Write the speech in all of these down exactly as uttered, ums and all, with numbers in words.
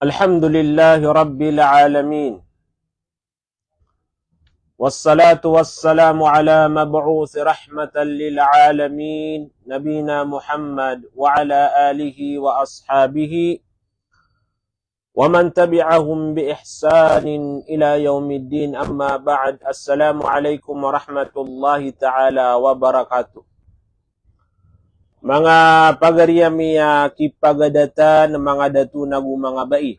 Alhamdulillahi Rabbil Alamin. Wassalatu wassalamu ala mab'uthi rahmatan lil alamin, nabina Muhammad wa ala alihi wa ashabihi wa man tabi'ahum bi ihsanin ila yaumiddin, amma ba'd. Assalamu alaikum warahmatullahi ta'ala wabarakatuh. Manga pagari ami a kipagadatan, manga dato nago manga bai.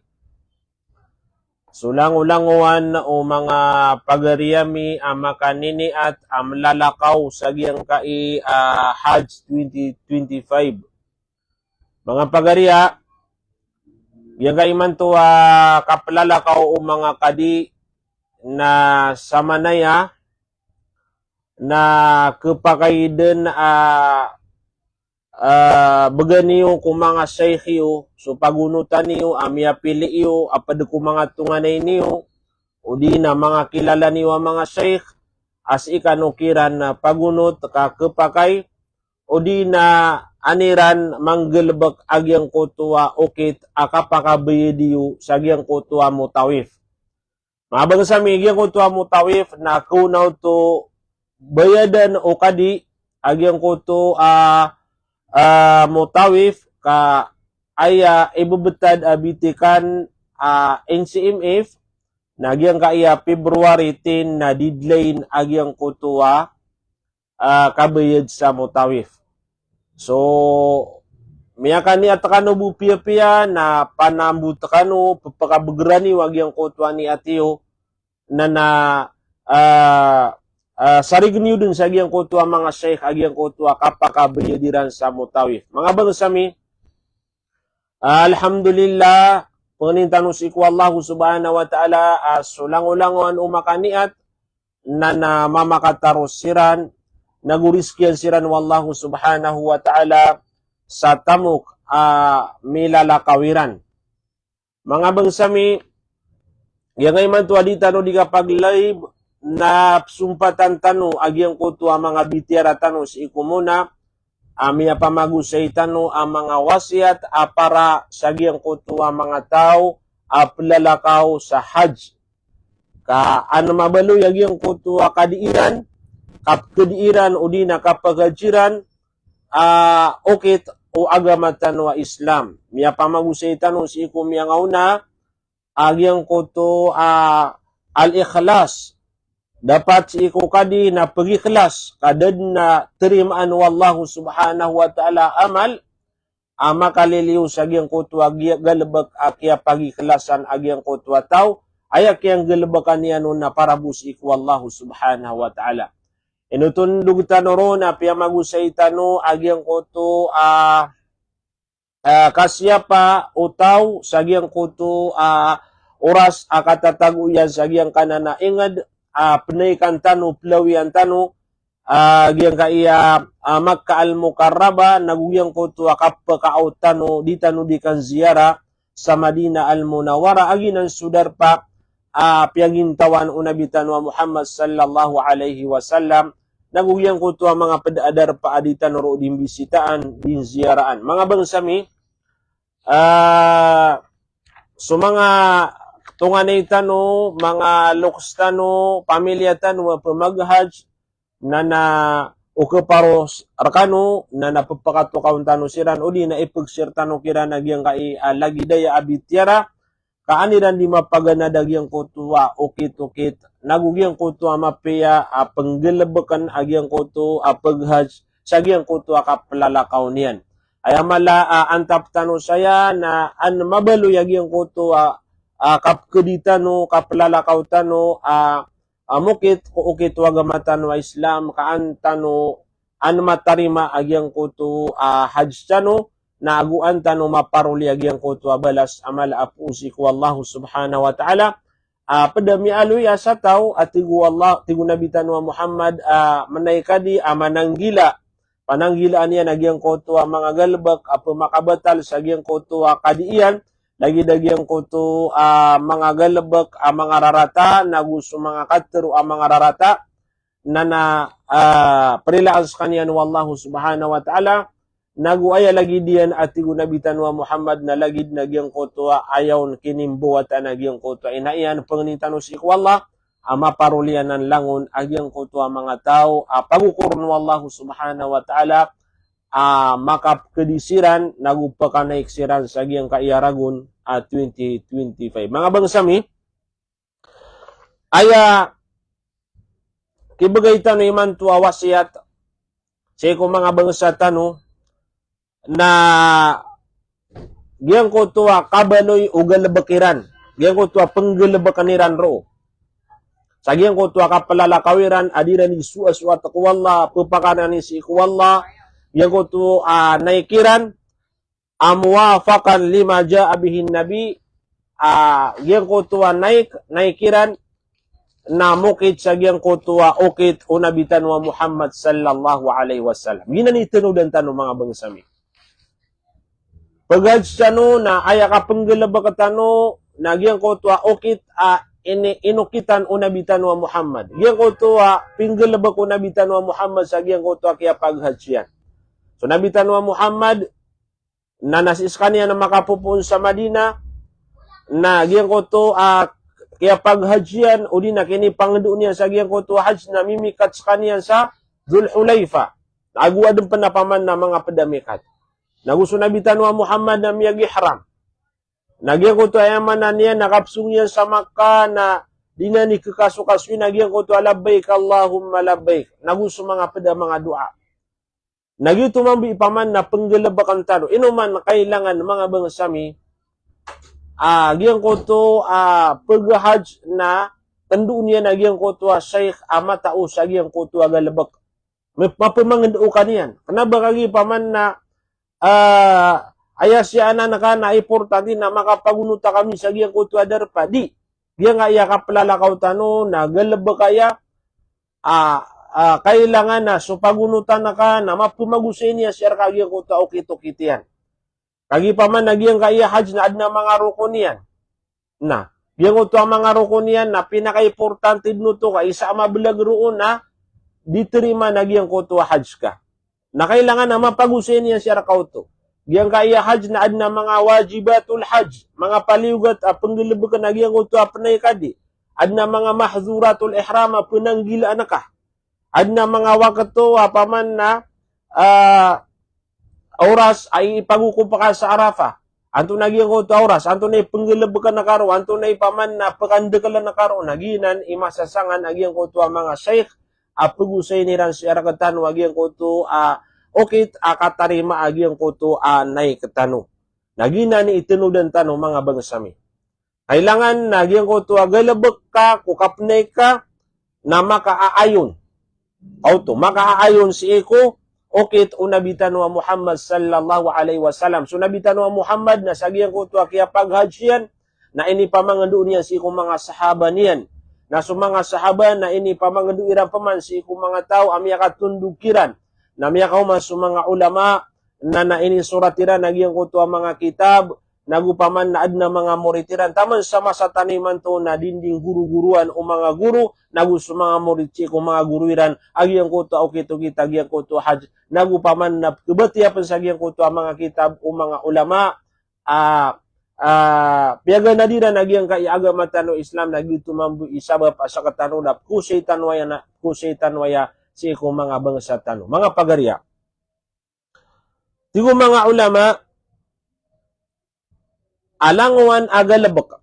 So langolangowan o manga pagari ami a makaniniat a mlalakaw sa giyangkai a Hajj twenty twenty-five. Manga pagari a, giyangkai imanto a kaplalakaw o manga kadi na samanaya na kepakay den a, a, began iyo ko manga shaykh iyo so pagonotan iyo a miyapili iyo a ped ko manga tonganay niyo odi na manga kilala niyo a manga shaykh a sii kano kiran pagonot ka kepakay odi na an iran manggalebek a giyangkoto a okit a kapakabayad iyo sa giyangkoto a motawif. Manga bangsa mi, giyangkoto a motawif na kaona oto bayadan o kadi a giyangkoto a, a, motawif ka aya ibebetad a bitikan a N C M F na giyangkai a February ten na deadline a giyangkoto a a, kabayad sa motawif. So, miyakaniat kano bo piyapiya na panambot kano, pepakabegeran iyo a giyangkoto a niat iyo, na na, a, a, sarigen iyo den sa giyangkoto a manga shaykh a giyangkoto a kapakabayad iran sa motawif. Manga bangsa mi, alhamdulillah, pengenin tano sii ko Allahu subhanahu wa ta'ala a so langolangowan o makaniat, na na mamakatarus siran, nago rizkian siran o Allahu subhanahu wa ta'ala sa tamok a milalakaw iran. Manga bangsa mi, giyangkai imanto a di tano di kapag-live na pesompatan tano a giyangkoto a manga bitiyara tano sii ko mona, a miyapamagosay tano a manga wasiyat a para sa giyangkoto a manga taw a pelalakaw sa Hajj. Ka an mabaloy a giyangkoto a kadi iran, kapekedi iran odi na kapag-Hajj iran a okit o agama tano a Islam. Miyapamagosay tano sii ko miyangaona a giyangkoto a al-ikhlas. Dapat sii ko kadi na pegikhlas, ka da den a tarimaan o Allahu subhanahu wa ta'ala a amal a makaliliyo sa giyangkoto a giya-, galebek a kiyapagikhlasan a giyangkoto a taw, aya kiyanggalebekan iyan on na para bo sii ko Allahu subhanahu wa ta'ala. Inotondog tano ron a piyamagosay tano a giyangkoto a, a, kasiyapa o taw sa giyangkoto a oras a katatago iyan sa giyangkanan a inged a penaikan tano, pelawian tano, a, giyangkaya, a, Makkah Al-Mukarramah, nago giyangkoto a kapekaot tano, di tano di kanziyara sa Madinah Al-Munawwarah, a giyanan so darpa a piyagintawan o Nabi tano a Muhammad sallallahu alaihi wasallam, nago giyangkoto a manga ped a darpa a di tano roo di mbisitaan, di nziyaraan. Manga bangsa mi, a, so manga tonganay tano, manga lokes tano, pamilya tano a pemag-Hajj, na na o keparo s-, rekano, na na pepakatokaon tano siran, odi na ipeg-share tano kiran a giyangkai a lagid aya a bitiyara, ka an iran di mapaganad a giyangkoto a okit-okit, nago giyangkoto a mapiya a penggalebeken a giyangkoto a peg-Hajj sa giyangkoto a kapelalakaw niyan. Aya mala a antap tano saya na an mabaloy a giyangkoto a, a kapekedi tano, kapelalakaw tano, a a, mokit ko okit o agama tano a Islam, ka an tano, an matarima a giyangkoto a Hajj tano, na ago an tano maparoli a giyangkoto a balas a mala a poon sii ko Allahu subhanahu wa ta'ala. A, ped a miyaaloy a sa taw a tig o Allah, tig o Nabi tano a Muhammad, a, menay kadi a mananggila, pananggilaan iyan a giyangkoto a manga galebek a pemakabatal sa giyangkoto a kadi iyan, lagid a giyangkoto a manga galebek a manga rarata, nago so manga katero a manga rarata, na na, a, perilaan sekaniyan o Allahu subhanahu wa ta'ala, nago aya lagid iyan a tig o Nabi tano a Muhammad na lagid na giyangkoto a aya on kinimbawataan a giyangkoto a ina iyan, pangnin tano sii ko Allah a maparoliyanan langon a giyangkoto a manga taw a pagokoron o Allah subhanahu wa ta'ala a makapkadi siran nago pakanaik siran sa giyangkaya ragon a twenty twenty-five. Manga bangsa mi, aya kibgay tano imanto a wasiyat sii ko manga bangsa tano na giyangkoto a kabaloy o galbk iran, giyangkoto a pnggalbkn iran roo sa giyangkoto a kaplalakaw iran a di iran isoasoat ko Allah, pphakanan sii ko Allah giyangkoto a naik iran, a muwafaqan lima jaa bihin nabi, a giyangkoto a naik, naik iran na mokit sa giyangkoto a okit o Nabi tano a Muhammad sallallahu alaihi wasallam. Giyanan i tanodan tano, manga bangsa mi. Pag-hajj tano na aya kapnggalbk tano na giyangkoto a okit a ini, inokitan o Nabi tano a Muhammad. Giyangkoto a pinggalbk o Nabi tano a Muhammad sa giyangkoto a kiyapag-hajj iyan. So Nabi tano a Muhammad, na na sii skaniyan a makapopoon sa Madina, na giyangkoto a kiyapag-hajj iyan, odi na kinipangndao niyan sa giyangkoto a hajj na mimikat skaniyan sa Dhul Hulaifa. Ago adn pn a paman na manga pd a mikat. Nago so Nabi tano a Muhammad na miyag-ihram. Na giyangkoto a aya maana niyan na kapsong iyan sa Makkah na di niyan ikakasokasoy na giyangkoto a labbaik Allahumma labbaik. Nago so manga pd a manga doa. Na giyoto mambo i paman na pnggalbkn tano. Ino man kailangan, manga bangsa mi, a giyangkoto a pag-hajj na tndoon iyan a giyangkoto a shaykh a matao sa giyangkoto a galbk. Ma-, mapmangndao ka niyan. Kna ba kagiya paman na, a, aya siyaanan ka na importante na makapagonota kami sa giyangkoto a darpa. Di. Giyangkaya kaplalakaw tano na galbk aya a, a, kailangan na so pagonotan ka na mapmagosay niyan sii rka giyangkoto a okit-okit iyan. Kagiya paman na giyangkaya hajj na adn a manga rokon iyan. Na giyangkoto a manga rokon iyan na pinakaimportante dn oto ka isa a mablag roo na di tarimaan a giyangkoto a hajj ka. Na kailangan na mapagosay niyan sii rka oto. Giyangkaya hajj na adn a manga wajibatul hajj, manga paliyogat a pnggalbkn a giyangkoto a pnaik ka di. Adn a manga mahdhuratul ihram a pnanggilaan ka. Adn a manga wakto a paman na, a, oras a ipagokop ka sa Arafah. Antonaa giyangkoto a oras, antonaa i pnggalbkn ka roo, antonaa i paman na pkandkln ka roo, na giyanan i masasangan a giyangkoto a manga shaykh a pagosayin iran sii rktano a giyangkoto a okit a katarimaa a giyangkoto a naik tano. Na giyanan i tanodan tano, manga bangsa mi. Kailangan na giyangkoto a galbk ka ko kapnaik ka na makaaayon. Oto, makaaayon sii ko okit o Nabi tano a Muhammad sallallahu alaihi wasallam. So Nabi tano a Muhammad na sa giyangkoto a kiyapag-hajj iyan, na inipamangndao niyan sii ko manga sahaba niyan. Na so manga sahaba na inipamangndao iran pman sii ko manga taw a miyakatondog kiran. Na miyakaoma so manga ulama, na, na inisorat iran a giyangkoto a manga kitab, nago paman na adn a manga morit iran. Taman sa masa tano imanto na dinding goro-goroan o manga goro, nago so manga morit sii ko manga goro iran, a giyangkoto a okit-okit a giyangkoto a hajj, nago paman na pkhabatiya pn sa giyangkoto a manga kitab o manga ulama, a, a, piyaganad iran a giyangkaya agama tano Islam, na giyoto mambo i sabap a sktano na pkosay tano aya na, pkosay tano aya sii ko manga bangsa tano. Manga pagariya. Tig o manga ulama, a langowan a galbk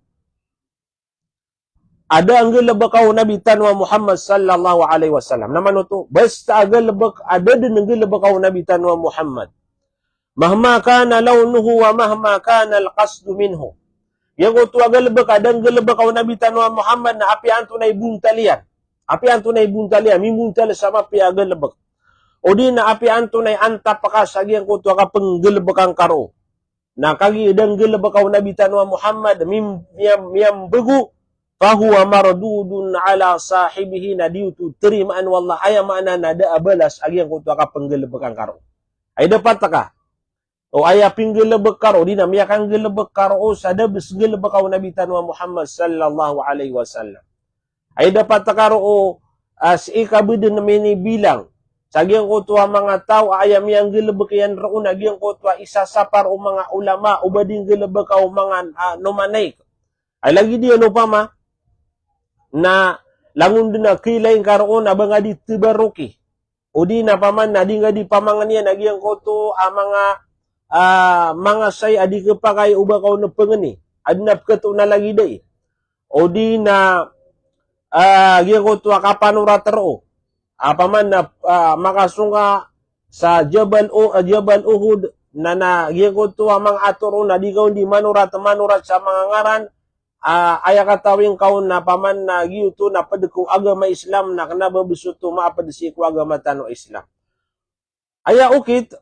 a da a nggalbka o Nabi tano a Muhammad sallallahu alaihi wasallam. Na mano oto, basta a galbk a da dn nggalbka o Nabi tano a Muhammad. Mahma kana lawnuhu wa mahma kana al-qasdu minhu. Giyangkoto a galbk a da nggalbka o Nabi tano a Muhammad na apiya antonaa i bontal iyan. Apiya antonaa i bontal iyan, mimbontal sa mapiya a galbk. Odi na apiya antonaa i antap ka sa giyangkoto a kapnggalbkan ka roo. Na kagiya da nggalbka o Nabi tano a Muhammad, mim-, miyam-, miyambgo, fahuwa mardudun ala sahibihi, na di oto tarimaan o Allah, aya maana na da a balas a giyangkoto a kapnggalbkan ka roo. Ay dapat ka. O aya pinggalbk ka roo, odi na miyakanggalbk ka roo sa da bs nggalbka o Nabi tano a Muhammad sallallahu alaihi wasallam. Ay dapat ka roo, a, sii ka ba dn minibilang, sa giyangkoto a manga taw a aya miyanggalebek iyan roo na giyangkoto a isasapar o manga ulama o ba di nggalebeka o manga, ah, nomanay. Ay lagid iyan opama na langon den a kilaing ka roo na ba nga di tabaroki. O di na paman na di nga di pamangenian a giyangkoto a manga, ah, manga say a di kepakay o ba ka on pengeni. Aden a peketoon a lagid ai. O di na, ah, giyangkoto a kapanorat roo. Apaman na, ah, makasonga sa Jabal U-, ah, Jabal Uhud, na, na giyangkoto a manga ator on na di ka on di manorat, manorat sa manga ngaran, ah, aya katawing ka on na paman na giyoto na ped ko agama Islam na kena ba besoto maaped sii ko agama tano Islam. Aya okit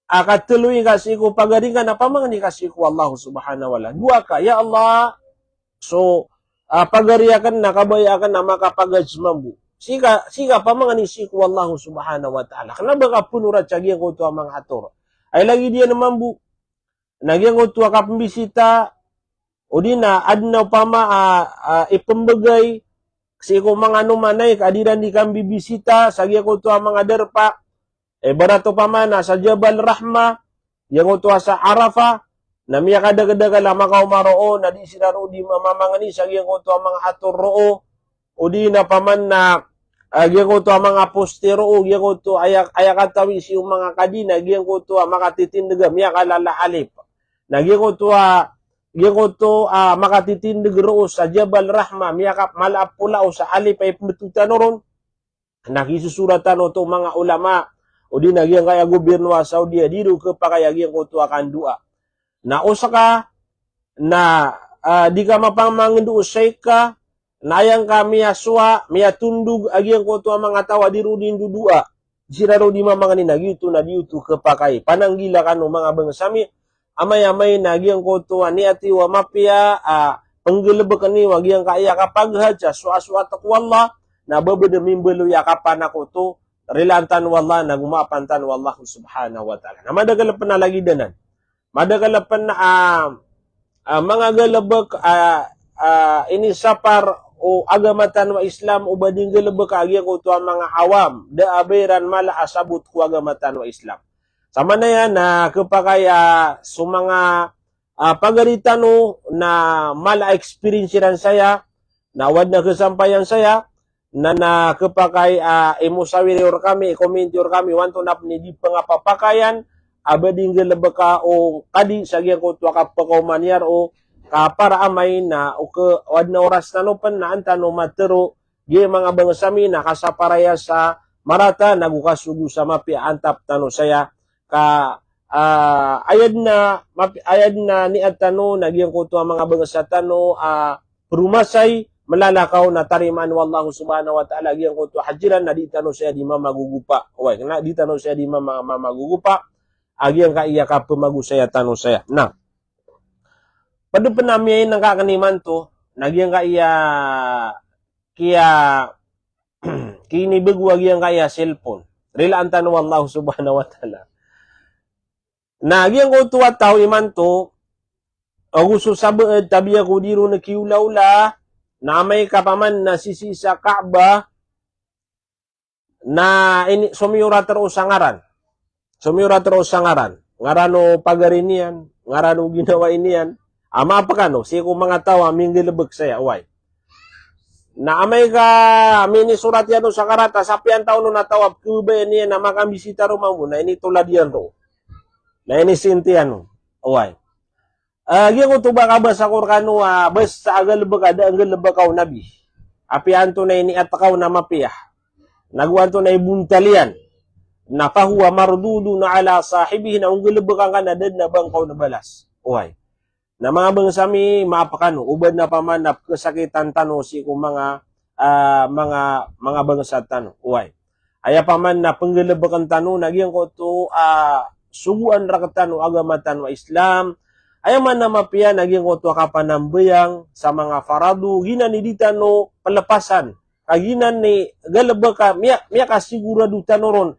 a katelo ingka sii ko pagari ngka na pamangeni ka sii ko Allah Subhanahu wa Ta'ala. Doa ka, "Ya Allah, so, ah, pagari aken na kabaya aken na makapagaj mambo." Sii ka, sii ka pamangeni sii ko Allah Subhanahu wa Ta'ala. Kena ba ka penorat sa giyangkoto a manga ator. Ay lagid iyan mambo na giyangkoto a kapembisita, o di na aden a opama a, a, ipembegay sii ko manga nomanay ka di iran di kambibisita sa giyangkoto a manga darpa. Ibarat opama na sa Jabal Rahmah, giyangkoto a sa Arafah, na miyakadakedakel a makaoma roo, na di siran roo di mamamangeni sa giyangkoto a manga ator roo, o di na paman na, ah, giyangkoto a manga poste roo, giyangkoto aya, aya katawi sii o manga kadi na giyangkoto a makatitindeg a miyakalala alip. Na giyangkoto a, giyangkoto a makatitindeg roo sa Jabal Rahmah, miyaka-, mala a polao sa alip a ipembetotan o ron. Na kisosoratan oto o manga ulama, o di na giyangkaya gobirno a Saudi a di ron kepakay a giyangkoto a kandoa. Na o seka, na, ah, di ka mapamangendo o shaykh ka, na aya ngka miyasowa, miyatondog a giyangkoto a manga taw a di ron di ndodoa. Di siran roo di mamangeni na giyoto na di oto kepakay. Pananggila kano manga bangsa mi, amay-amay na giyangkoto a niyat iyo a mapiya, ah, penggalebeken iyo a giyangkaya kapagehad sa soasoat ko Allah, na ba beden mimbaloy a kapanakoto, rilaan tano o Allah, na go maapan tano o Allah Subhanahu wa Ta'ala. Na madakel pen a lagid anan. Madakel pen a, ah, manga galebek, ah, ah, inisapar o agama tano a Islam o ba di nggalebeka a giyangkoto a manga awam, da a ba iran mala a sabot ko agama tano a Islam. Samanaya na kepakay a so manga, ah, pagari tano na mala a experience iran saya, na o aden a kesampayan saya, na, na kepakay a imosawir iyo rekami, ikominti iyo rekami, o antonaa pen i di pengapapakayan a ba di nggalebeka o kadi sa giyangkoto a kapekaoma niyan roo, ka para amay na o ke, o aden a oras tano pen na an tano matero, giya manga bangsa mi na kasaparaya sa marata na go kasogo sa mapiya a antap tano saya ka, ah, aya den a mapi-, aya den a niyat tano na giyangkoto a manga bangsa tano a peromasay, melalakaw na tarimaan o Allah Subhanahu wa Ta'ala giyangkoto a hajj iran na di tano saya di mamagogopa. Oway, na di tano saya di mama-, mamagogopa a giyangkaya kapemagosaya tano saya. Na ped pen a miyainengka aken imanto na giyangkaya kiya, kinibego a giyangkaya cellphone. Rilaan tano o Allah Subhanahu wa Ta'ala. Na giyangkoto a taw imanto, ago so sabaad, tabiya ko di ron kiolaola, na amay ka paman na sisii sa Kaaba, na ini, somiyorat roo sa ngaran. Somiyorat roo sa ngaran. Ngaran o pagari niyan, ngaran o ginawai niyan. A maap kano, sii ko manga taw a minggalebek saya, oway. Na amay ka minisorat iyan on sa karata, sapiya antaa on a taw a pekebabayaan iyan a makambisita roo mambo, na initolad iyan roo. Na inisent iyan on. Oway. Ah, giyangkoto ba kabasa ko rekano a basta a galebek a da a nggalebeka o Nabi. Apiya antonaa i niyat ka on a mapiya, na go antonaa i bontal iyan, na fahuwa mardudun ala sahibihi, na o nggalebeka ngka na da den a ba ngka on balas. Oway. Na manga bangsa mi, maap kano, o ba den a paman na pekesakitan tano sii ko manga, ah, manga, manga bangsa tano. Oway. Aya paman na penggalebeken tano na giyangkoto a sogoan rektano agama tano a Islam. Aya man a mapiya na giyangkoto a kapanambayang sa manga farado, giyanan i di tano pelepasan. Ka giyanan i galebek a miya-, miyakasigorado tano ron.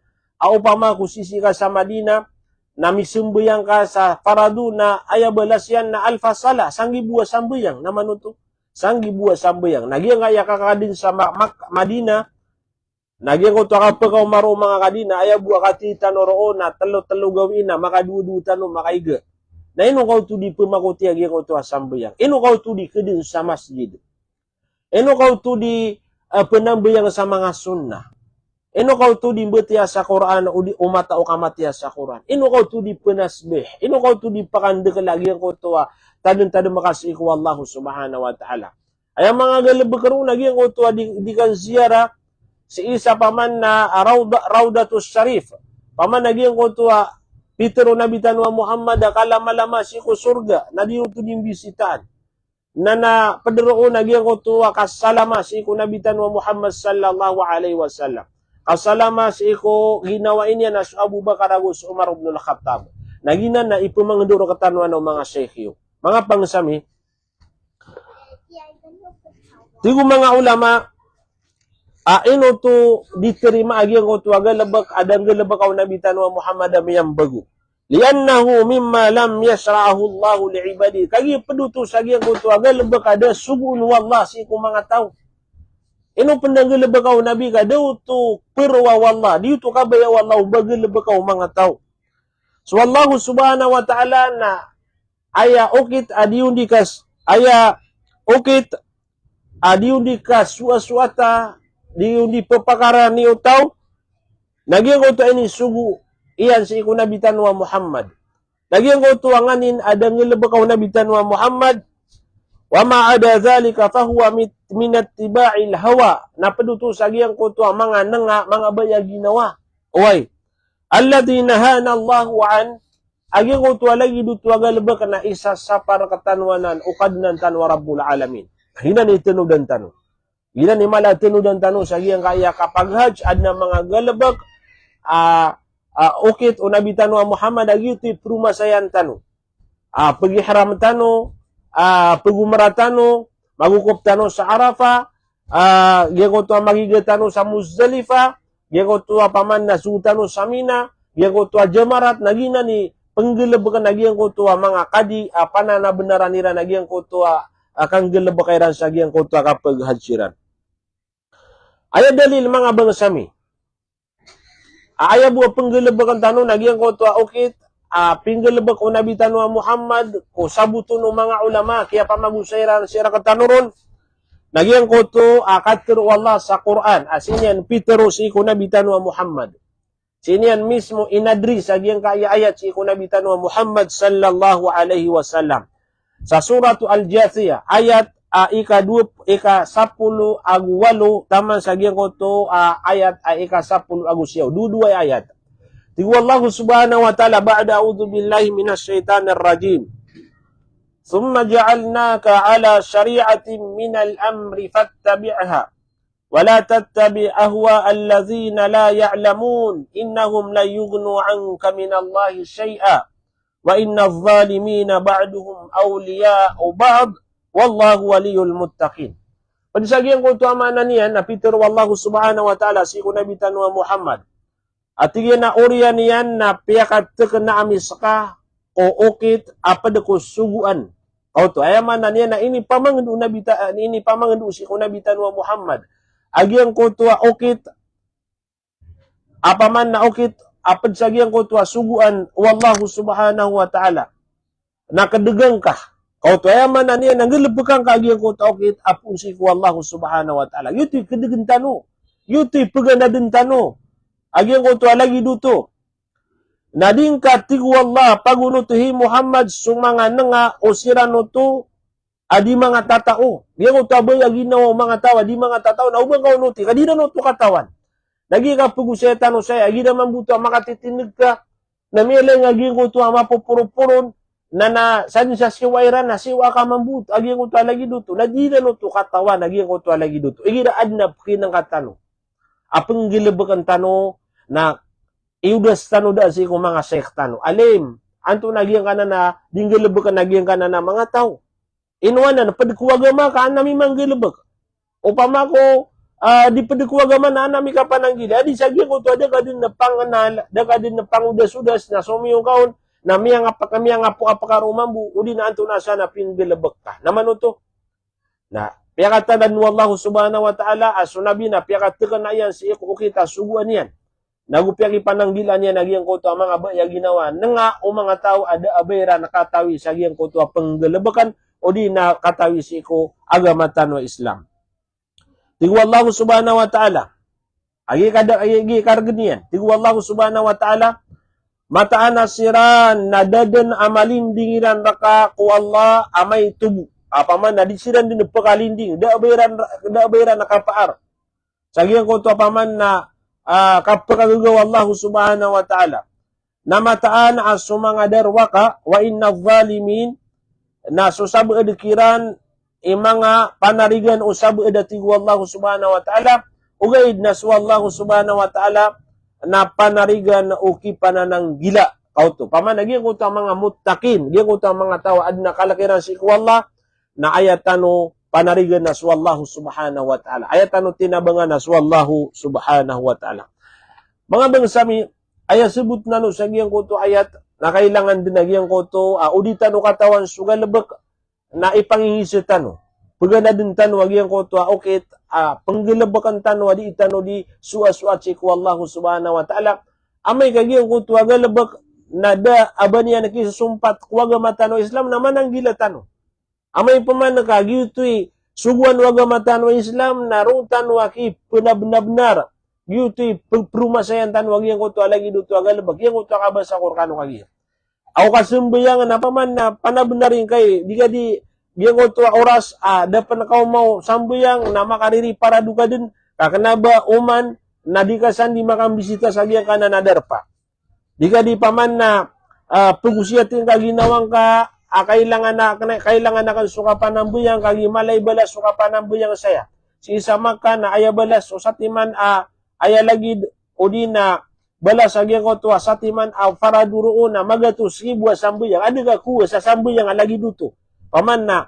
A opama ko sisii ka sa Madina, na misambayang ka sa farado na aya balas iyan na alfa salah, sanggibo a sambayang, na manoto. Sanggibo a sambayang. Na giyangkaya kakadin sa Ma-, Mak-, Madina, Na giyangkoto a kapakaoma roo manga kadi na aya bo a katii tano roo na telo-telo gawii na makadowa-dowa tano makaiga. Na ino ka oto di pemakotii a giyangkoto a sambayang? Ino ka oto di keden sa masjid? Ino ka oto di, eh, penambayang sa manga sunnah? Ino ka oto di mbatiya sa Qur'an o di o mata o kamatiya sa Qur'an? Ino ka oto di penasbih? Ino ka oto di pakandekel a giyangkoto a tadem-tadem ka sii ko Allah subhanahu wa ta'ala? Aya manga galebek roo na giyangkoto a di, di kanziyara sii sa paman na, ah, Rawda, Rawdatus Sharif. Paman na giyangkoto a pitero o Nabi tano a Muhammad a kalamalama sii ko sorga, na di oto di mbisitaan. Na, na ped roo na giyangkoto a kasalama sii ko Nabi tano a Muhammad sallallahu alaihi wasallam. Kasalama sii ko ginawai niyan a so Abu Bakar ago so Umar ibn al-Khattab. Na giyanan na ipemangendo rektano o manga shaykh iyo. Manga pangsa mi, tig o manga ulama, a ino oto di terima a giyangkoto a galebek a da nggalebeka o Nabi tano a Muhammad a miyambago. Li'annahu mimma lam yashra'ahu Allahu li'ibadihi. Kagiya ped oto sa giyangkoto a galebek a da sogoon o Allah sii ko manga taw. Ino pen da nggalebeka o Nabi ka da oto peroa o Allah, di oto kabaya o Allah o ba galebeka o manga taw. So Allah subhanahu wa ta'ala na aya okit a di on di kas-, aya okit a di on di kasoasoata, di on di pepakarani o taw, na giyangkoto a inisogo iyan sii ko Nabi tano a Muhammad. Na giyangkoto a nganin a da nggalebeka o Nabi tano a Muhammad, wa ma ada dhalika fahuwa mit-, min ittiba'il hawa. Na ped oto sa giyangkoto a manga nenga, manga baya ginawa. Oway. Alladhi nahana Allahu an, a giyangkoto a lagid oto a galebek na isasapar rektano anan o Kadnan tano a Rabbul Alamin. Giyanan i tenodan tano. Giyanan i mala a tenodan tano sa giyangkaya kapag-hajj, aden a manga galebek a, a, okit o Nabi tano a Muhammad a giyoto i peromasayan tano. A, pegihram tano, a, pegomra tano, magokop tano sa Arafah, a, giyangkoto a magiga tano sa Muzdalifah, giyangkoto a paman na sogo tano sa Mina, giyangkoto a jamarat, na giyanan i penggalebeken a giyangkoto a manga kadi a pananabenaran iran a giyangkoto a, a kanggalebeka iran sa giyangkoto a kapag-hajj iran. Aya dalil manga bangsa mi. A, aya bo a penggalebeken tano na giyangkoto a okit a penggalebek o Nabi tano a Muhammad ko saboton o manga ulama, kiyapamagosa iran sii rektano ron. Na giyangkoto a katero o Allah sa Qur'an, a sii niyan pitero sii ko Nabi tano a Muhammad. Sii niyan mismo inadri sa giyangkaya ayat sii ko Nabi tano a Muhammad sallallahu alaihi wasallam. Sa Suratu Al-Jathiyah, ayat a ika dowa, ika sapolo ago walo, taman sa giyangkoto a ayat a ika sapolo ago siyaw. Dowa-dowa i ayat. Tig o Allah subhanahu wa ta'ala, ba'da a'udhu billahi minash shaitanir rajim. Thumma ja'alnaka ala shari'atin minal amri fattabi'ha. Wa la tattabi' ahwa'al ladhina la ya'lamun, innahum lan yughnu 'anka minallahi shay'a, wa innadh dhalimina ba'duhum awliya'u ba'd, wallahu waliyyul muttaqin. Ped sa giyangkoto a maana niyan na pitero o Allah subhanahu wa ta'ala sii ko Nabi tano a Muhammad. A tig iyan a oriyan iyan na piyakatekena ami seka ko okit a ped ko sogoan. Kaoto, aya maana niyan na inipamangendo o Nabi ta-, inipamangendo sii ko Nabi tano a Muhammad a giyangkoto a okit, a paman na okit a ped sa giyangkoto a sogoan o Allah subhanahu wa ta'ala. Na kedegan ka. Kaoto, aya maana niyan na nggalebeka ngka a giyangkoto a okit a poon sii ko Allah subhanahu wa ta'ala. Giyoto i kedegen tano. Giyoto i peganaden tano a giyangkoto a lagid oto. Na di ngka, tig o Allah, pagonoto, hay Muhammad, so manga nenga o siran oto a di manga tatao. Giyangkoto a baya ginawa o manga taw a di manga tatao, na o ba ngka onoti ka di ran oto katawan. Na giya kapegosaya tano saya, a giya mambo oto a makatitineg ka, na miyailay ngka a giyangkoto a mapoporoporon, na, na sadn sa siyowa iran, na siyowa ka mambo oto a giyangkoto a lagid oto, na di ran oto katawan a giyangkoto a lagid oto. Igira aden a pekinengka tano a penggalebeken tano, na iyodas tano da sii ko manga shaykh tano. Alim, antonaa giyangkanan a di nggalebeken a giyangkanan a manga taw? Ino anan, ped ko agama ka an ami manggalebek. Opama ko, ah, di ped ko agama na an ami kapananggila. Adi sa giyangkoto a da ka den pangenal, da ka den pangodas-odas, na somiyoka on, na miyangap-, miyangapoapoa ka roo mambo, odi na antonaa san a pinggalebek ka. Na mano oto? Na piyakatanda o Allah subhanahu wa ta'ala a so Nabi na piyakateken iyan sii ko okit a sogoan iyan. Nago piyakipananggilaan iyan a giyangkoto a manga baya ginawa. Nenga o manga taw a da a ba iran katawi sa giyangkoto a penggelebekan, odi na katawi sii ko agama tano a Islam. Tig o Allah subhanahu wa ta'ala. Agi kada, agi karegen iyan. Tig o Allah subhanahu wa ta'ala, mataan a siran na da den a malinding iran reka ko Allah amay tobo. Apiya man na di siran den pekalinding, da a ba iran, da a ba iran kapaar sa giyangkoto apiya man na, ah, kapekagaga o Allah subhanahu wa ta'ala. Na mataan a so manga darowaka, wa inna zalimin, na so sabaad kiran i manga panarigan o sabaad a tig o Allah subhanahu wa ta'ala, ogaid na so Allah subhanahu wa ta'ala na panarigan o kipanananggila. Kaoto. Apiya man na giyangkoto a manga muttaqin, giyangkoto a manga taw a aden a kalek iran sii ko Allah, na aya tano panarigan na so Allah subhanahu wa ta'ala. Aya tano tinabangan na so Allah subhanahu wa ta'ala. Manga bangsa mi, aya sebot nano sa giyangkoto ayat, na kailangan den a giyangkoto, ah, o di tano katawan so galebek, na ipangingiza tano. Peganaden tano a giyangkoto a okit a penggelebekan tano a di tano di soasoat sii ko Allah subhanahu wa ta'ala. Amay ka giyangkoto a galebek na da a ba niyan kisosompat ko agama tano a Islam na mananggila tano. Amay peman ka giyoto i sogoan o agama tano a Islam na roo tano a kipenabenabenar. Giyoto i pe-, peromasayan tano a giyangkoto a lagid oto a galebek, giyangkoto a kabasa ko rekano kagiya. Aw kasambayang na apiya man na panabenar ingkai, di ka di giyangkoto a oras, ah, da pen ka omaw sambayang na makaririparado ka den, ka kena ba oman na di ka san di makambisita sa giyangkanan a darpa. Di ka di apiya man na, ah, pegosiyat ingka ginawa ngka, ah, kailangan a, kena, kailangan aken so kapanambayang, kagiya mala i balas so kapanambayang saya. Sii sa Makkah na aya balas o satiman, ah, aya lagid, odi na balas a giyangkoto a satiman a farado roo na magatos ribo a sambayang. Aden ka kowa sa sambayang a lagid oto. Apiya man na,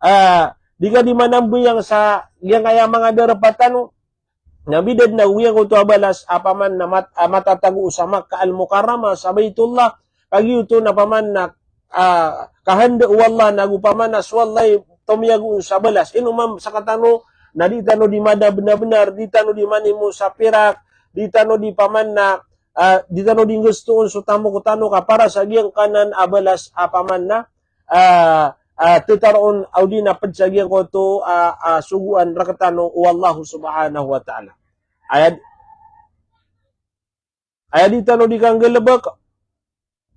ah, di ka di manambayang sa giyangkaya manga darpa tano, na bida den a giyangkoto a balas apiya man na mat-, ah, matatago sa Makkah Al-Mukarramah, sa Baitullah, kagiya oto na apiya man na, ah, kahanda o Allah, nago apiya man na so Allah i tomiyago on sa balas. Ino man sekatano, na di tano di manabenabenar, di tano di manimo sa pirak, di tano di apiya man na, ah, di tano di nggestoon so tamok tano ka para sa giyangkanan a balas apiya man na, ah, ah, tetaroon, odi na ped sa giyangkoto, ah, ah, sogoan rektano o Allah subhanahu wa ta'ala. Aya, aya di tano di kanggalebek,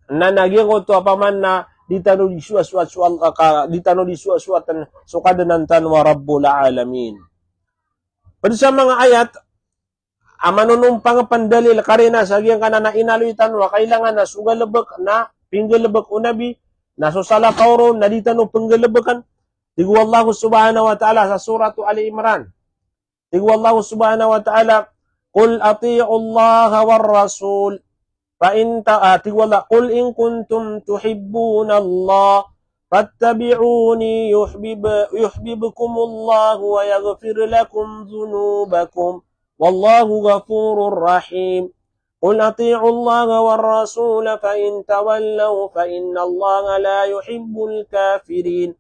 na, na giyangkoto apiya man na di tano di soasoat so Allah, ka, di tano di soasoatan so Kadnan tano a Rabbul Alamin. Ped sa manga ayat a manonompang pen dalil karina sa giyangkanan a inaloy tano a kailangan a so galebek na pinggalebek o Nabi, na so salakaw ron na di tano penggalebekan. Tig o Allah subhanahu wa ta'ala sa Suratu Ali Imran. Tig o Allah subhanahu wa ta'ala, "Qul ati'u Allah war Rasul." Fa in ta-, ah, tig o Allah, "Qul in kuntum tuhibbuna Allah, fattabi'uni yuhbib-, yuhbibkumullah wa yaghfir lakum dhunubakum. Wallahu ghafurur rahim. Qul ati'u Allah war Rasul, fa in tawallaw, fa inna Allah la yuhibbul kafirin."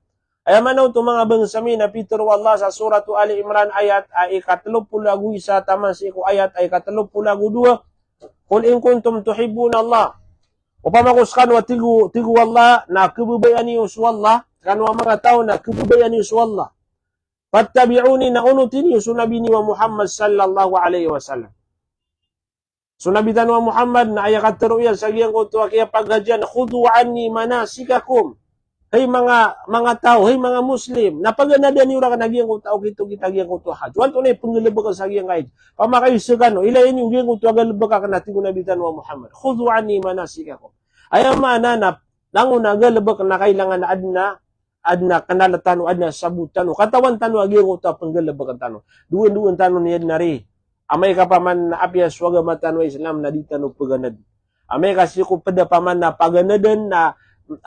Aya maana oto manga bangsa mi na pitharo o Allah sa Suratu Ali Imran ayat a ikatelo polo ago isa taman sii ko ayat a ikatelo polo ago dowa. "Qul in kuntum tuhibbuna Allah." Opama ko sekano a tig o, tig o Allah na kebabayaan iyo so Allah, sekano a manga taw na kebabayaan iyo so Allah. "Fattabi'uni," na onoti niyo so Nabi niyo a Muhammad sallallahu alaihi wasallam. So Nabi tano a Muhammad na aya katharo iyan sa giyangkoto a kiyapaghajian, "Khudhu anni manasikakum." Hay manga, manga taw, hay manga Muslim, na paganada niyo raken a giyangkoto a okit-okit a giyangkoto a hajj. Antonaa i penggalebeken sa giyangkai a hajj? Opama kayo sekano, ilaya niyo giyangkoto a galebek aken a tig o Nabi tano a Muhammad. "Khudhu anni manasikakum." Aya maana na langon a galebek na kailangan a aden a aden a kenal tano, aden a sabot tano, katawan tano a giyangkoto a penggalebeken tano. Doon-doon tano niyan ari. Amay ka opama na apiya so agama tano a Islam na di tano peganad. Amay ka sii ko ped a opama na paganaden na,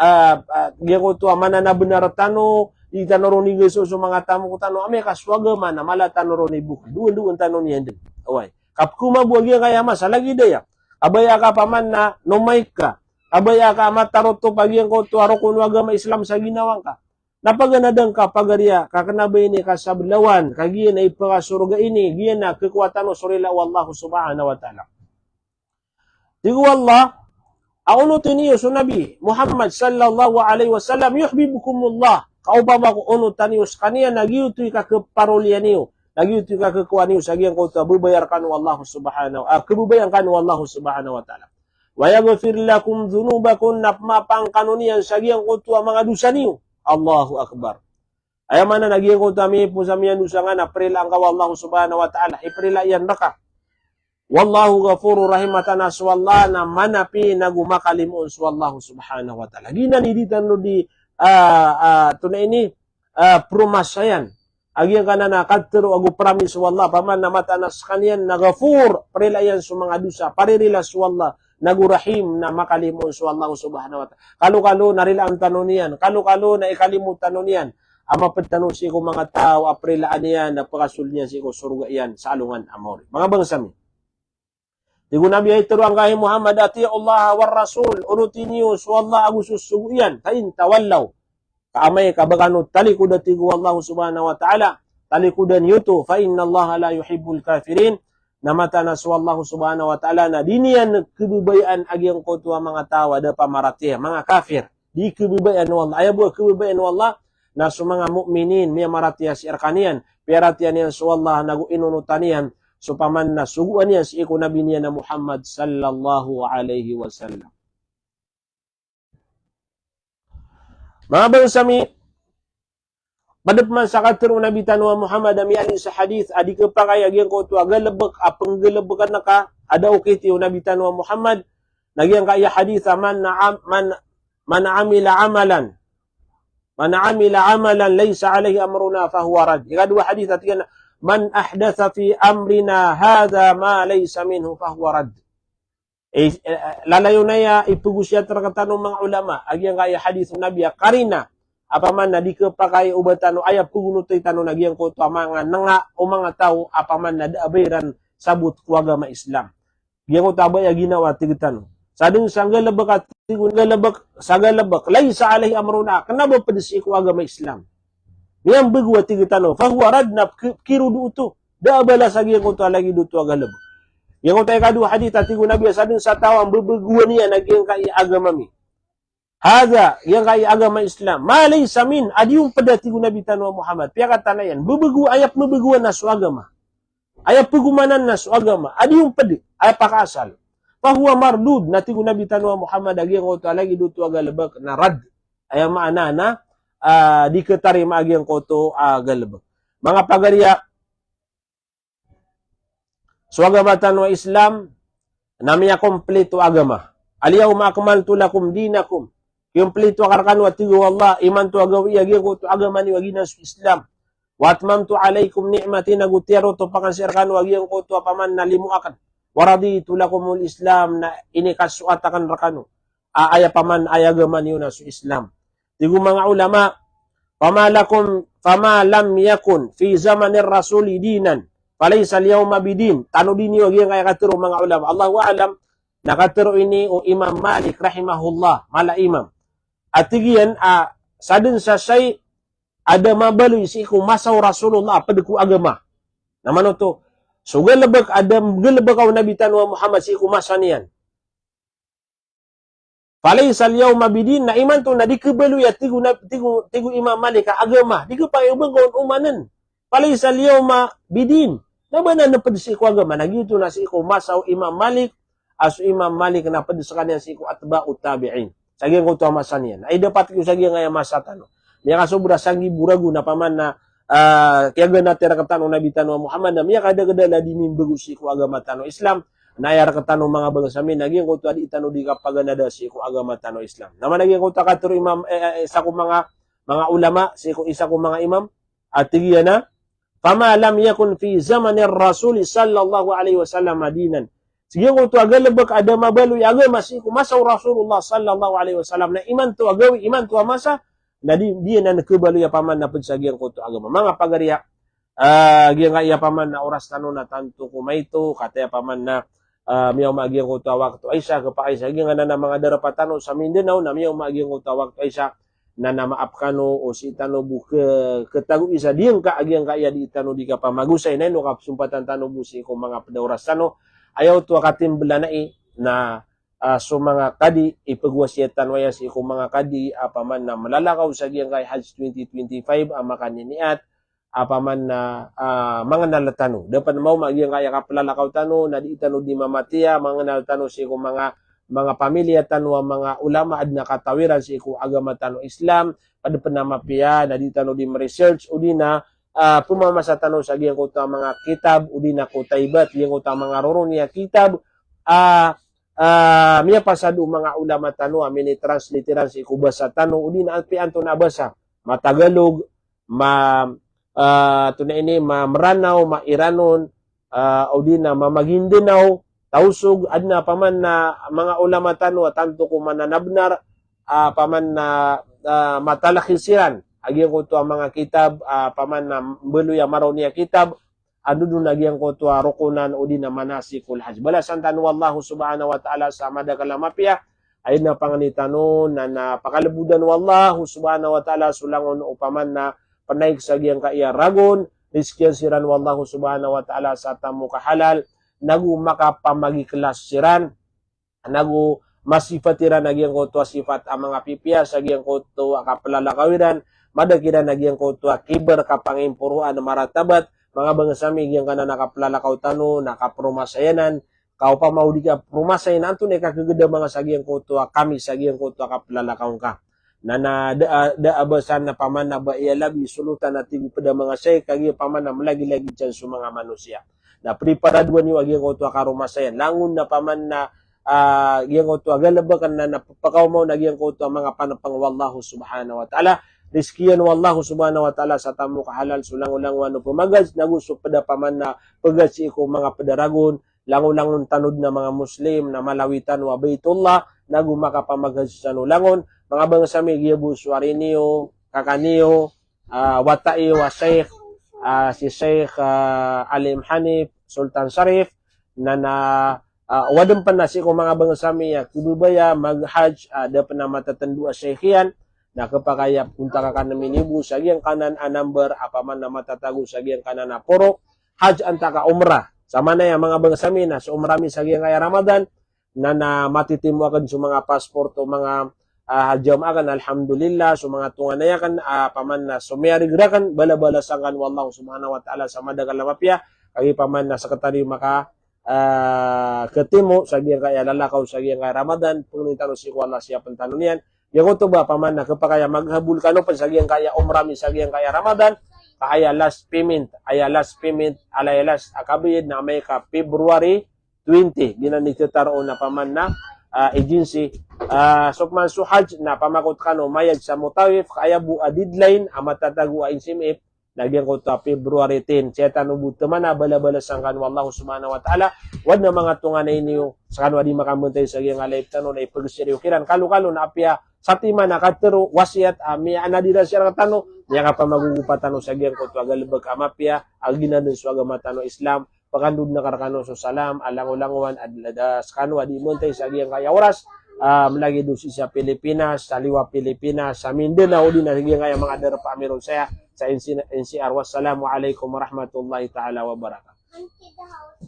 ah, ah, giyangkoto a mana na benar tano, di tano ron igeso so manga tamok tano. Amay ka so agama na mala tano ron ibok. Doon-doon tano niyan den. Oway. Kapkoma bo a giyangkaya masa lagid aya. Kabaya ka opama na nomaik ka. Kabaya ka a matarotop a giyangkoto a rokon o agama Islam sa ginawa ngka. Na paganadn ka pagariya, ka kna ba ini kasablawan, ka giya na ipkasorga ini, giya na khakowa tano so rila o Allah subhanahu wa ta'ala. Tig o Allah, a onotin iyo so Nabi Muhammad sallallahu alaihi wasallam, yuhbibkumullah. Ka opama ko onotan iyo skaniyan, na giyoto i kakhaparoliyan iyo, na giyoto i kakhakowa niyo sa giyangkoto a babaya rkano o Allah subhanahu, ah, khababayaan kano o Allah subhanahu wa ta'ala. Wa yaghfir lakum dhunubakum, na pmaafan kano niyan sa giyangkoto a manga dosa niyo. Allahu Akbar. Aya maana na giyangkoto a miyaipos a miyandosa nga na prilaan ka o Allah subhanahu wa ta'ala, iprila iyan rka. Wallahu ghafurur rahim, mataan a so Allah na manapi nago makalimoon so Allah subhanahu wa ta'ala. Giyanan i di tano di, ah, ah, tonaa ini, ah, promise iyan. A giyangkanan a katharo ago promise o Allah, opama na mataan a skaniyan na Ghafur, prila iyan so manga dosa, paririla so Allah, nago Rahim, na makalimoon so Allah subhanahu wa ta'ala. Kalokalo na rilaan tano niyan, kalokalo na ikalimo tano niyan, a mapd tano sii ko manga taw a prilaan iyan, na pkasold iyan sii ko sorga iyan sa alongan a maori. Manga bangsa mi. Tig o Nabi a itharo angka, hay Muhammad, ati'ullaha war rasul, onoti niyo so Allah ago so sogo iyan, fa in tawallaw. Ka amay ka ba kano talikoda, tig o Allah subhanahu wa ta'ala, talikoda niyo oto, fa innallaha la yuhibbul kafirin, na mataan a so Allah subhanahu wa ta'ala na di niyan khababayaan a giyangkoto a manga taw a da pamaratiyaya, manga kafir. Di khababayaan o Allah. Aya bo a khababayaan o Allah na so manga mu'minin, miyamaratiyaya sii rkaniyan, piyaratiyaya niyan so Allah, nago inonotan iyan so opama na sogoan iyan sii ko Nabi niyan a Muhammad sallallahu alaihi wasallam. Manga bangsa mi, pd pman sa katharo o Nabi tano a Muhammad a miyaaloy sa hadith a di khapakay a giyangkoto a galbk a pnggalbkn ka a da okit o Nabi tano a Muhammad, na giyangkaya hadith a man am-, man, man amila amalan, man amila amalan laysa alayhi amruna fahuwa radd. Ikadowa hadith a tig iyan a, man ahdatha fi amrina hadha ma laysa minhu fahuwa radd. Eh, eh, lalayon aya ipgosiyat rktano o manga ulama a giyangkaya hadith o Nabi a karina a opama na di khapakay o ba tano aya pgonoti tano na giyangkoto a manga nanga o manga taw a opama na da a ba iran sabot ko agama Islam. Giyangkoto a ba aya ginawa, tig tano. Sadn sa galbk a tig o, galbk, sa galbk, laysa alayhi amruna, kna ba pd sii ko agama Islam. Miyambgo a tig tano, fahuwa radd, na ki-, kirodo oto. Da a balas a giyangkoto a lagid oto a galbk. Giyangkoto a ikadowa hadith a tig o Nabi a sadn sa taw a mbgoan iyan a giyangkaya agama mi. Hadha, giyangkaya agama Islam. Ma laysa min, a di on pd a tig o Nabi tano a Muhammad. Piyakatana iyan, mbgo, aya pmbgoan na so agama. Aya pgomanan na so agama. A di on pd, aya pakaasal. Fahuwa mardud, na tig o Nabi tano a Muhammad a giyangkoto a lagid oto a galbk na radd. Aya maana na, ah, di khatarima a giyangkoto a galbk. Manga pagariya, so agama tano a Islam, na miyakomplito a agama. Al-yawma akmaltu lakum dinakum. Kikomplito akn rkano a tig o Allah, imanto a gawii a giyangkoto a agama niyo a giyanan so Islam. Wa atmamtu alaykum ni'mati, nago tiyaroto akn sii rkano a giyangkoto a opama na limo akn. Wa raditu lakumul Islam, na inikasoat akn rkano a aya opama na aya agama niyo na so Islam. Tig o manga ulama, fama lakum, fama lam yakun fi zamanir rasuli dinan, falaysa al-yawma bidin. Tanodi niyo a giyangkaya katharo o manga ulama. Allahu a'lam, na katharo ini o Imam Malik rahimahullah, mala a imam. A tig iyan a sadn sa shayi a da mabaloy sii ko masa o Rasulullah a pd ko agama. Na manoto, so galbk a da nggalbka o Nabi tano a Muhammad sii ko masa niyan. Falaysa al-yawma bidin, na imanto na di khabaloy a tig o na, tig o, tig o Imam Malik a agama, di khapakay o ba ngka on omanan. Falaysa al-yawma bidin. Na ba anan pd sii ko agama, na giyoto na sii ko masa o Imam Malik, a so Imam Malik na pd skaniyan sii ko atba'u tabi'in. Sa giyangkoto a masa niyan. Ay dapat ko sa giyangkaya masa tano. Miyakasobra sanggibo ragon a opama na, ah, kiyaganati rktano o Nabi tano a Muhammad, na miyakadakdala di mimbgo sii ko agama tano Islam, na aya rktano manga bangsa mi, na giyangkoto a di tano di kapaganada sii ko agama tano Islam. Na mana giyangkoto a katharo o imam, eh, eh, isa ko manga, manga ulama, sii ko isa ko manga imam, a tig iyan a, fama lam yakun fi zamanir Rasul sallallahu alaihi wasallam dinan. Sa giyangkoto a galbk a da mabaloy a agama sii ko masa o Rasulullah sallallahu alaihi wasallam, na imanto a gawii, imanto a masa, na di, di anan khabaloy a opama na pd sa giyangkoto a agama. Manga pagariya, ah, giyangkaya opama na oras tano na tanto ko maito, kataya opama na, ah, miyaoma a giyangkoto a wakto a isa, khapakay sa giyangkanan a manga darpa tano sa Mindanao, na miyaoma a giyangkoto a wakto a isa, na na maap kano o sii tano bo ke-, ketagoisa diyangka a giyangkaya dii tano dii kapamagosay, na ino kapsompatan tano bo sii ko manga ped a oras tano. Aya oto a katimbelanai na, ah, so manga kadi, ipegwasiyat tano aya sii ko manga kadi a paman na melalakaw sa giyangkaya Hajj twenty twenty-five a makaniniat, a paman na, ah, mangenal tano. Da pen maoma giyangkaya kapelalakaw tano, na dii tano dii mamatiya, mangenal tano sii ko manga, manga pamiliya tano a manga ulama a dii na katawiran sii ko agama tano Islam, ped pen a mapiya, na dii tano dii meresearch, odi na, ah, pemamasa tano sa giyangkoto a manga kitab, odi na Kutaibat, giyangkoto a manga roroni a kitab, ah, ah, miyapasad o manga ulama tano a minitranslate iran sii ko basa tano, odi na apiya antonaa a basa, ma-Tagalog, ma, ah, antonaa ini, ma-Meranaw, ma-Iranon, ah, odi na ma-Maguindanao, Tausug, aden a paman na manga ulama tano a tanto ko mananabenar, ah, paman na, ah, matalakhis iran a giyangkoto a manga kitab, ah, paman na mbaloy a maraoni a kitab, ando den a giyangkoto a rokonan odi na manasikul hajj. Balasan tano o Allah subhanahu wa ta'ala sa madakel a mapiya, aya na pangni tano na, na pakalebodan o Allah subhanahu wa ta'ala so langon o paman na penaik sa giyangkaya ragon, rizkian siran o Allah subhanahu wa ta'ala sa tamok a halal, nago makapamagiklas siran, nago masifat iran a giyangkoto a sifat a manga pipiya sa giyangkoto a kapelalakaw iran, mada kiran a giyangkoto a kibr, kapangimporoan, maratabat, manga bangsa mi, giyangkanan a kapelalakaw tano na kapromasayanan, ka opama o di ka promasay na antonaa i kakeged a manga sa giyangkoto a kami sa giyangkoto a kapelalakaw ngka. Na, na da, da a basa na paman na ba iyalabi solotan a tig o ped a manga shaykh, kagiya paman na melagilagid san so manga manosiya. Na preparadoan iyo a giyangkoto a karomasayan. Langon na paman na, ah, giyangkoto a galebek na, na pekaoma on a giyangkoto a manga panepeng o Allah subhanahu wa ta'ala. Rizkian o Allah subhanahu wa ta'ala sa tamok a halal so langolangon o pemagaj, nago so ped a paman na pegaj sii ko manga ped a ragon, langolangon tano den a manga Muslim na malawi tano a Baitullah, nago makapamagaj san o langon, manga bangsa mi, giya bo so ari niyo, kaka niyo, ah, wata iyo a Shaykh, ah, si Shaykh, ah, Alim Hanif, Sultan Sharif, na na, ah, waden pen a sii ko manga bangsa mi a kibabaya maghajj, ah, da pen a matatendo a Shaykh iyan, na kepakay a kontak aken a minibo sa giyangkanan a number a paman na matatago sa giyangkanan a poro, hajj antaa ka umrah. Samanaya manga bangsa mi na so umrah mi sa giyangkaya Ramadan, na na matitimo aken so manga passport o manga, ah, jamaah aken, alhamdulillah, so manga tonganay aken, ah, paman na so miyarig raken, balabalasan kan o Allah subhanahu wa ta'ala sa madakel a mapiya, kagiya paman na sekretary maka, ah, ketimo sa giyangkaya lalakaw sa giyangkaya Ramadan, pengnin tano sii ko Allah, siyapen tano niyan. Giyangkoto ba paman na kepakay a maghabol kano pen sa giyangkaya umrah mi sa giyangkaya Ramadan, ka aya last payment, aya last payment, ala aya last a kabayad na amay ka February twenty, giyanan i tetaroon a paman na, ah, agency, ah, so paman so hajj na pamakot kano mayad sa Mutawif, ka aya bo a deadline a matatago a N C M F, na giyangkoto a February ten. Sii tano bo teman a balabalasan kano o Allah subhanahu wa ta'ala. Waden a manga tonganay niyo, sekano a di makambantay sa giyangkaya live tano na ipegsiyo kiran kalokalo na apiya satiman a katero, wasiyat a miyaanad iran siran rektano, miyakapamagogopa tano sa giyangkoto a galebek a mapiya a ginaden so agama tano Islam. Pakandoden akn rekano so salam a langolangowan a da, da sekano a di mantay sa giyangkaya oras, ah, melagid o sii sa Pilipinas, sa liwa Pilipinas, sa Mindanao, odi na giyangkaya manga darpa a miron saya sa N C R. Wassalamu alaikum warahmatullahi ta'ala wabarakatuh.